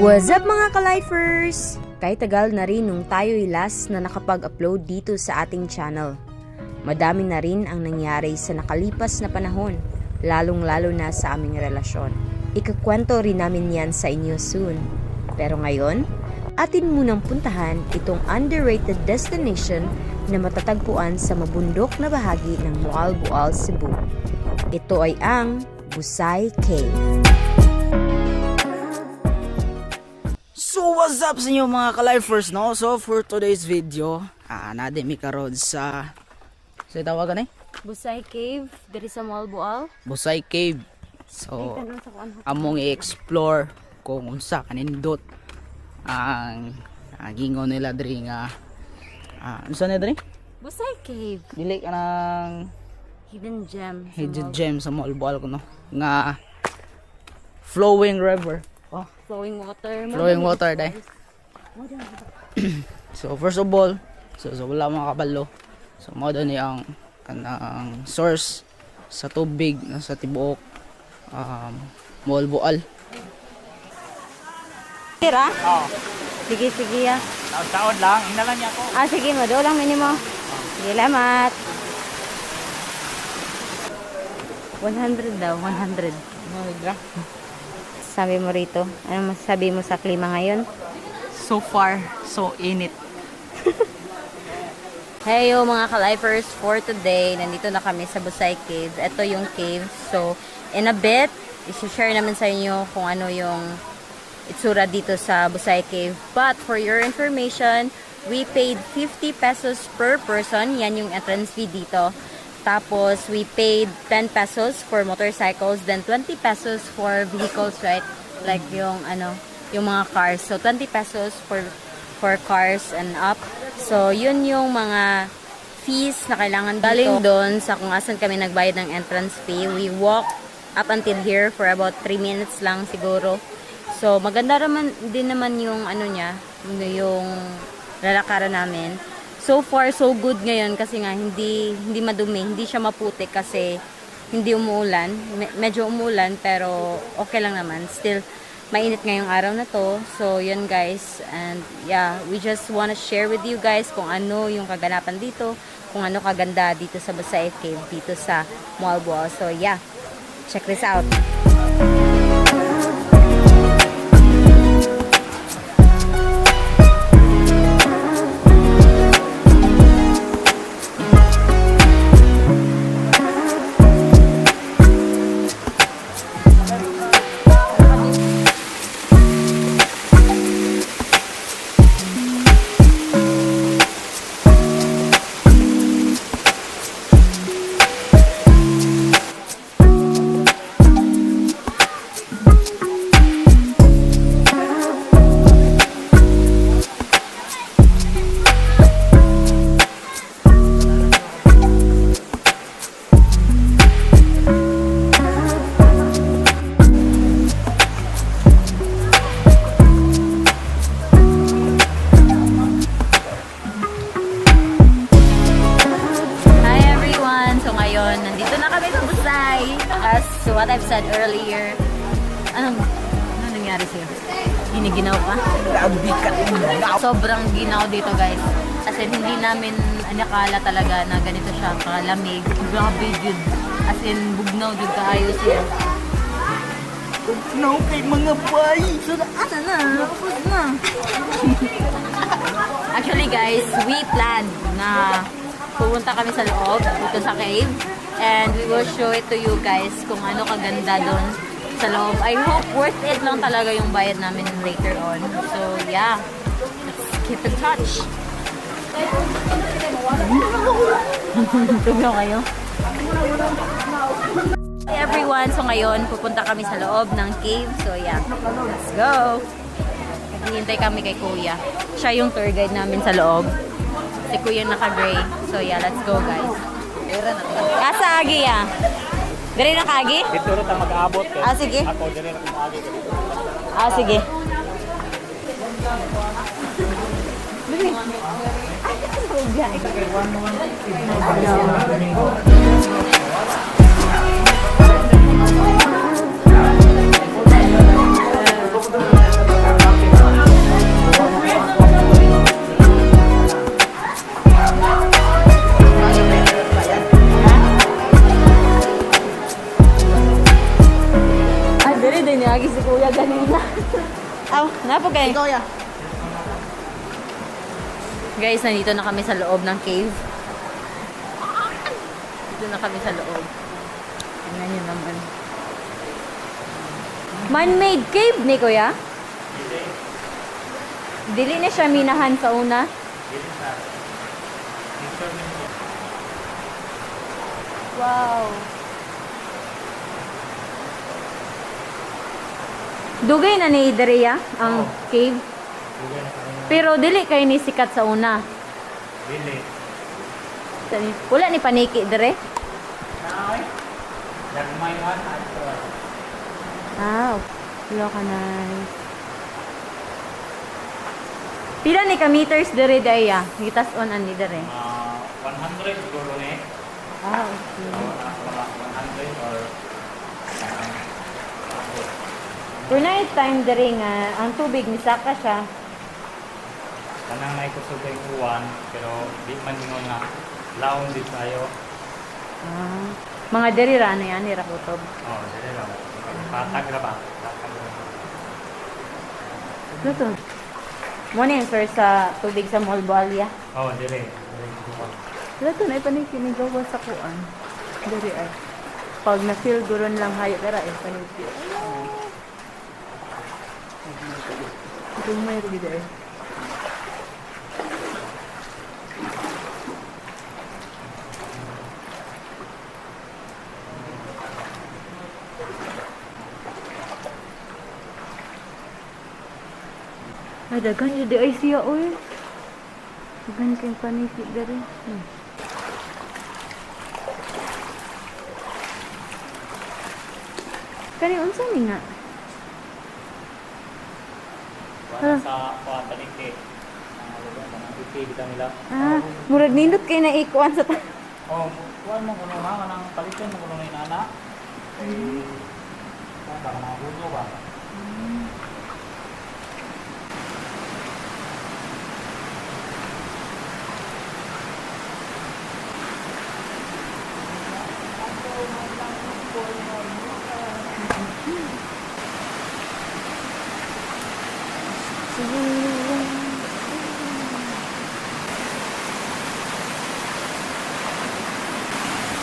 What's up, mga ka-lifers? Kay tagal na rin nung tayo'y last na nakapag-upload dito sa ating channel. Madami na rin ang nangyari sa nakalipas na panahon, lalong-lalo na sa aming relasyon. Ikakwento rin namin yan sa inyo soon. Pero ngayon, atin munang puntahan itong underrated destination na matatagpuan sa mabundok na bahagi ng Moalboal, Cebu. Ito ay ang Busay Cave. So what's up sa inyo, mga ka-lifers, no? So for today's video, nadi mi karon sa tawagan eh? Busay Cave, diri sa Moalboal. Busay Cave. So among i-explore kung unsa kanindot ang gingon nila diri nga unsa na diri? Busay Cave, Dili ka ng hidden gem sa hidden gem sa Moalboal kuno nga flowing river. Oh, Flowing water. Flowing water dai. So first of all, so wala mga kabalo. So mao daw ni ang kanang source sa tubig na sa tibuok Moalboal. Tira? Sige, sige ya. Taon lang, hinalan niya ako. Ah, sige, mado lang minimo. Sige, lamat. 100 daw, 100. Sabi mo rito, ano masasabi mo sa klima ngayon? So far, so init. Hey yo, mga ka-lifers, for today, nandito na kami sa Busay Cave. Ito yung cave. So, in a bit, isi-share namin sa inyo kung ano yung itsura dito sa Busay Cave. But for your information, we paid 50 pesos per person. Yan yung entrance fee dito. Tapos, we paid 10 pesos for motorcycles, then 20 pesos for vehicles, right? Like yung ano, yung mga cars. So, 20 pesos for cars and up. So, yun yung mga fees na kailangan dito. Galing doon sa kung asan kami nagbayad ng entrance fee. We walk up until here for about 3 minutes lang siguro. So, maganda naman din naman yung ano niya, yung lalakaran namin. So far, so good ngayon kasi nga hindi hindi madumi, hindi siya maputik kasi hindi umuulan. Medyo umuulan pero okay lang naman. Still, mainit ngayong araw na to. So, yun guys. And yeah, we just wanna share with you guys kung ano yung kaganapan dito, kung ano kaganda dito sa Busay Cave, dito sa Moalboal. So, yeah. Check this out. Hi everyone! So ngayon, nandito na kami sa Busay. As what I've said earlier, anong nangyari sa'yo? Giniginaw ka? Sobrang ginaw dito, guys. As in, hindi namin inakala talaga na ganito siya kalamig. Grabe jud. As in, bugnaw jud kaayo siya. No kay mga bay. So, ano na? Tapos na. Actually guys, we planned na pupunta kami sa loob, dito sa cave. And we will show it to you guys kung ano kaganda doon sa loob. I hope worth it lang talaga yung bayad namin later on. So yeah, let's keep in touch. Tumaw kayo? Hey everyone! So ngayon, pupunta kami sa loob ng cave. So yeah, let's go! Naghihintay kami kay Kuya. Siya yung tour guide namin sa loob. Si Kuya naka-gray. So yeah, let's go guys. Asa agi ya? Diri na kaagi? Dito rin ta mag-aabot kay. Ah, sige. Ako diri na kumaagi. Ah, sige. Nangagi si kuya ganina. Aw, napo kay. Ikaw ya. Guys, nandito na kami sa loob ng cave. Dito na kami sa loob. Tingnan niyo naman. Man-made cave ni kuya? Dili na siya minahan sa una. Wow. Dugay na ni Idrea ang cave. Pero dili kay ni sikat sa una. Dili. Wala ni paniki dire. Naoy. Lagmay man ato. Ah, wala ka nice. Pila ni ka meters dire daya? Gitas on ani dire. Ah, 100 siguro ni. Ah, okay. Mga 100 or For night time dire nga ang tubig misaka siya. Kanang nay kusog kay uwan pero di man ingon nga laon di tayo. Ah. Mga diri ra na yan, ra kutob. Oh, dili ra. Patag ra ba? Patag ra. Luto. Mo na yung sir sa tubig sa Molboalia. Oh, dili. Dili siguro. Wala to na ipaniki ni gawa sa kuan. Diri ay. Pag na feel guron lang hayo kara ay paniki. Rumay gid ay. Ay, daghan jud di ay siya oy. Daghan kay paniki diri. Kani unsa ni nga? Kuan sa kuan paniki. Ang lugar mga iki kita nila. Ah, murag nindot kay na ikuan sa Oh, kuan mo kuno ha kanang paliton mo kuno ni nana. Kay kuan ba mga gulo ba?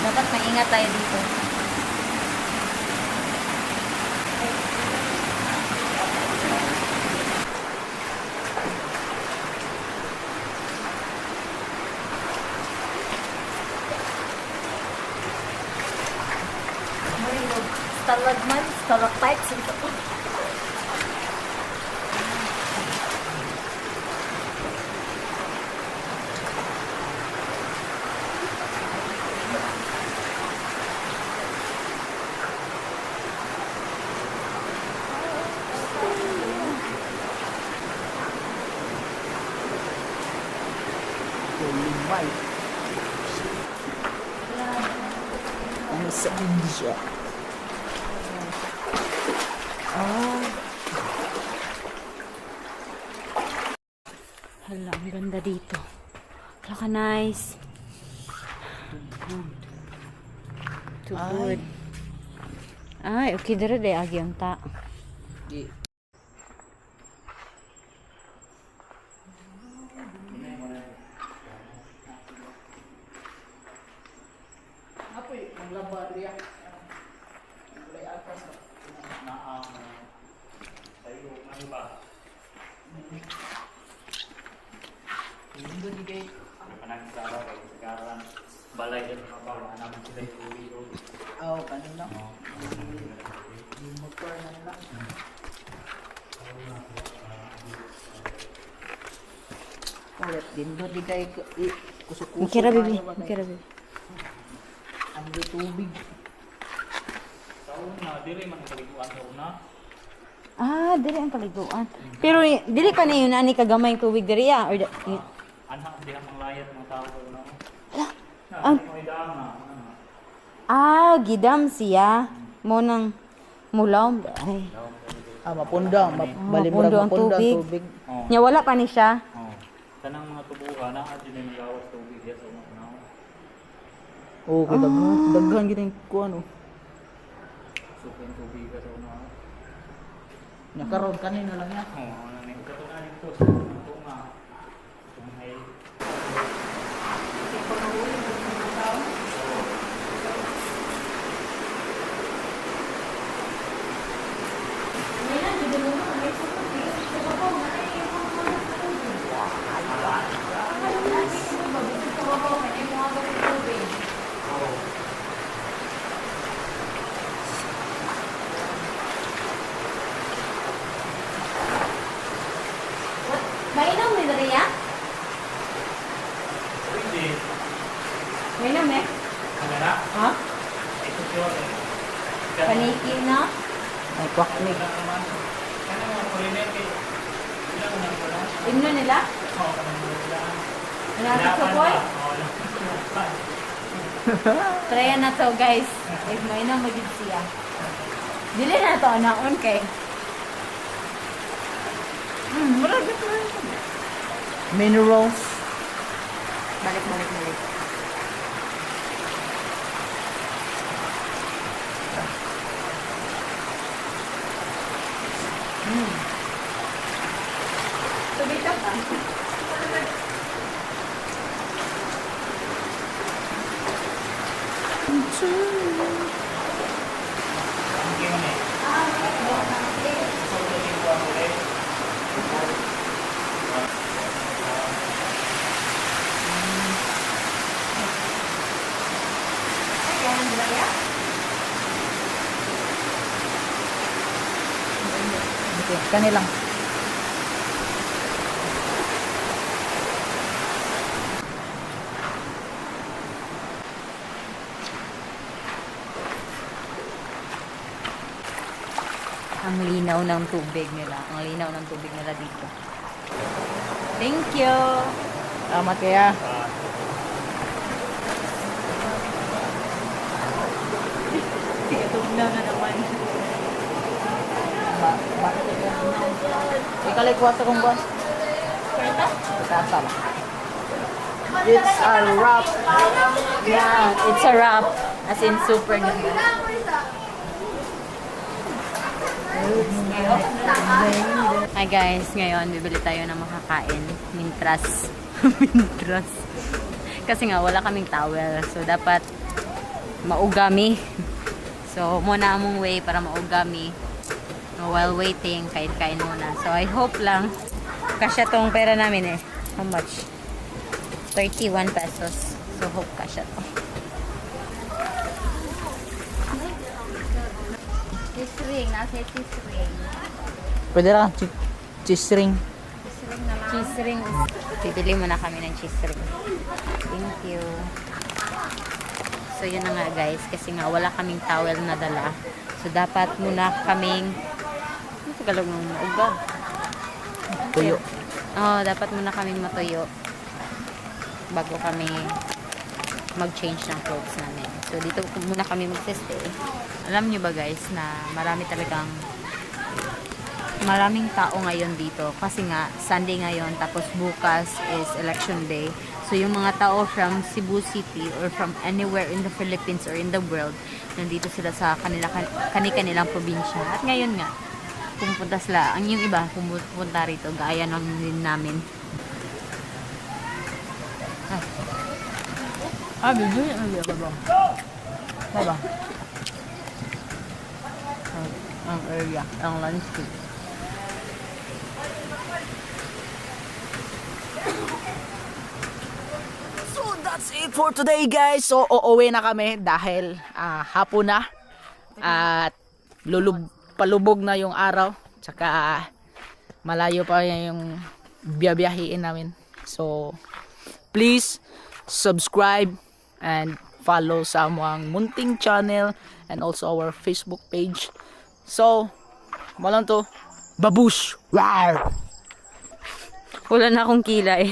Dapat maingat tayo dito. Stalagmites, stalactites, ito. Lumay. Ano sa India? Hala, ang ganda dito. Hala ka nice. Too good. Ay, okay dere de agi ang ta. Di. Apoy, ang laba riya. Walay alpas ba? Na ang tayo ano ba? Hindi di kay Panagsara kay sagaran balay din mga ba wala naman sila yung uwi. aw kanina. Yung motor na nila. Ulit din do di kay kusok-kusok. Kira bibi, kayo ba kay- kira bibi. Ang di tubig. Sa una, dili man kaliguan sa una. Ah, dili ang paliguan. Pero dili pa ni yun ani kagamay ang tubig diri ah or Anha diha manglayat mga tao sa una. Na, ang- ang dam na. Ano? Ah, gidam siya. Mo nang mulaw. Ay. Ah, mapundo, mapundo ang mapundo ang tubig. tubig. Oh. Nya wala pa ni siya. Oh. Tanang mga tubuhan na adyo na magawas tubig diha sa una. Una. Oo, kay daghan, daghan gid ang kuan oh. Suko yung tubig sa una. Nakaroon kanina lang yan. Oo, ano na ito na dito sa tunga. Tunghay. Mainom ni Daria? Pwede. Mainom eh. Ano na? Ha? Ito siya eh. Paniki na. Ay, kwaknik. Wala naman. Kaya mga kurinete. Ilang na wala. Imno nila? Oo, kanang wala. Wala sa sukoy? Oo, wala. Try na to, guys. If mainom magid siya. Dili na to naon kay. Minerals. Balik, balik, balik. Tubig ka pa. Ang kiwan eh. So, ito yung kuwan ulit. Okay, kanilang. Ang linaw ng tubig nila. Ang linaw ng tubig nila dito. Thank you! Salamat kaya. Tugnaw na naman. Ba bakit ito? Ikalay kuha sa kong boss. Kata ba? It's a wrap. Yeah, it's a wrap. As in, super ganda. Hi guys, ngayon bibili tayo ng makakain. Mintras. Mintras. Kasi nga wala kaming towel. So dapat maugami. So muna among way para maugami. While waiting, kain-kain muna. So I hope lang kasya tong pera namin eh. How much? 31 pesos. So hope kasya to. Cheese ring, nasa cheese ring. Pwede lang. Cheese ring. Cheese ring. Bibili muna kami ng cheese ring. Thank you. So, yun na nga guys. Kasi nga wala kaming towel na dala. So, dapat muna kaming, ano Tagalog ng mauga? Tuyo. Oo, dapat muna kaming matuyo bago kami mag-change ng clothes namin. So, dito muna kami magsistay. Alam nyo ba guys na marami talagang maraming tao ngayon dito kasi nga Sunday ngayon tapos bukas is election day. So yung mga tao from Cebu City or from anywhere in the Philippines or in the world, nandito sila sa kanila kani-kanilang probinsya. At ngayon nga pumunta sila. Ang yung iba pumunta rito gaya lang din namin. Ah, bibili. Ano ba ba? Ba? Ang area. Ang landscape. So that's it for today, guys. So uuwi na kami dahil hapon na at palubog na yung araw. Tsaka malayo pa yung biyabiyahiin namin. So please subscribe and follow sa among munting channel and also our Facebook page. So, malang to. Babush! Wow! Wala na akong kilay.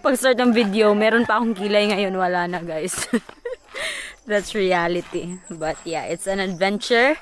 Pag start ng video, meron pa akong kilay ngayon. Wala na, guys. That's reality. But yeah, it's an adventure.